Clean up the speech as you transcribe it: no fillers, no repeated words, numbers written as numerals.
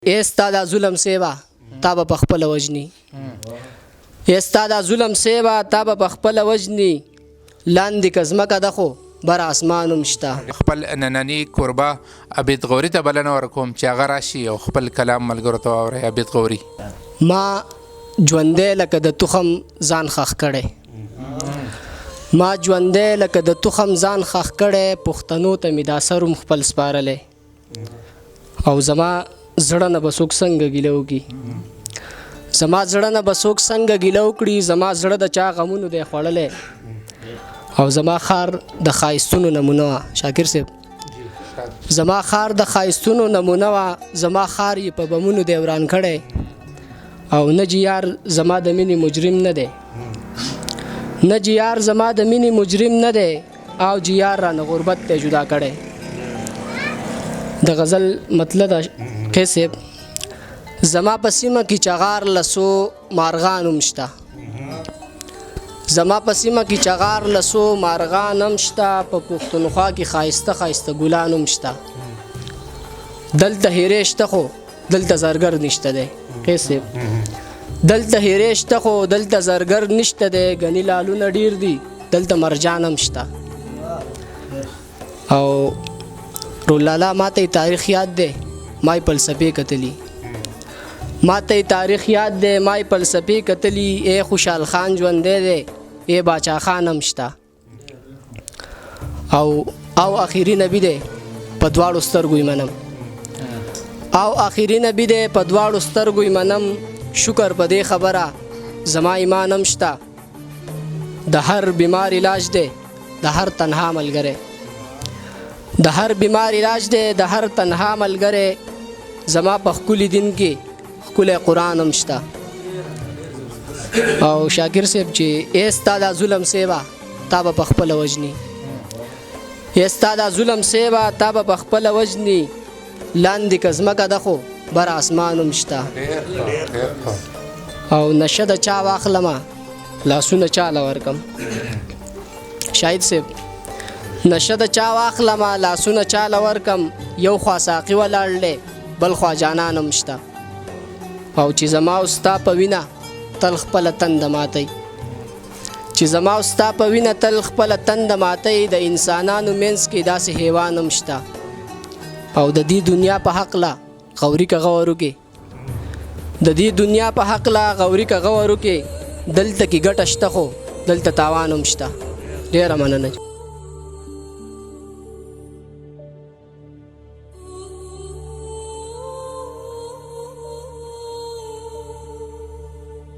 ای ستا دا ظلم سیبا تا به په خپله وژني، ای ستا دا ظلم سیبا تا به په خپله وژني، لاندې که ځمکه ده خو بر اسمان هم شته. خپل ننني کوربه عبید غوري ته بلنه ورکوم چې هغه راشي او خپل کلام ملګرو ته واوري. عبید غوري. ما ژوندی لکه د تخم ځان ښخ کړی، ما ژوندی لکه د تخم ځان ښخ کړی، پښتنو ته مې دا سر هم خپل سپارلی، او زما زړه نه به څوک څنګه ګیله وکړي، زما زړه نه به څوک څنګه ګیله وکړي، زما زړه د چا غمونو دی خوړلی، او زما ښار د ښایستونو نمونه وه. شاکر صاحب، زما ښار د ښایستونو نمونه وه، زما ښار یې په بمونو دی وران کړی، او نه جي یار زما د مینې مجرم نه دی، نه جي یار زما د مینې مجرم نه دی، او جي یار رانه غربت ته جدا کړی. د غزل مطلع ده قیس صاحب، زما په سیمه کې چغار لسو مارغان هم شته، زما په سیمه کې چغار لسو مارغان هم شته، په پښتونخوا کې ښایسته ښایسته ګلان هم شته، دلته هیرې شته خو دلته زرګر نشته دی. قیس صاحب، دلته هیرې شته خو دلته زرګر نشته دی، ګني لالونه ډیر دي دلته مرجان هم شته. او رولالا ماته یې تاریخ یاد دی، ما یې فلسفې کتلي، ماته یې تاریخ یاد دی، ما یې فلسفې کتلي، ای خوشحال خان ژوندی دی، ای باچا خان هم شته، او او اخیری نبی دی په دواړو سترګو یې منم، او اخیری نبی دی په دواړو سترګو یې منم، شکر په دې خبره زما ایمان هم شته، د هر بیمار علاج دی د هر تنها ملګری، د هر بیمار علاج دی د هر تنها ملګری، زما په ښکلي دین کې ښکلی قرآن هم شته. او شاکر صاحب چې ای ستا دا ظلم سیبا تا به په خپله وژني، ای ستا دا ظلم سیبا تا به په خپله وژني، لاندې که ځمکه ده خو بر اسمان هم شته. او نشه د چا واخلمه لاسونه چا له ورکم. شاهد صاحب، نشه د چا واخلمه لاسونه چا له ورکم، یو خوا ساقي ولاړ دی بل خوا جانان هم شته، او چې زما او ستا په وینه تل خپله تنده ماتوي، چې زما او ستا په وینه تل خپله تنده ماتوي، د انسانانو منځ کې داسې حیوان هم شته. او د دې دنیا په حقله غوري که غور وکړي، د دې دنیا په حقله غوري که غور وکړي، دلته کې ګټه شته خو دلته تاوان هم شته. ډېره مننه.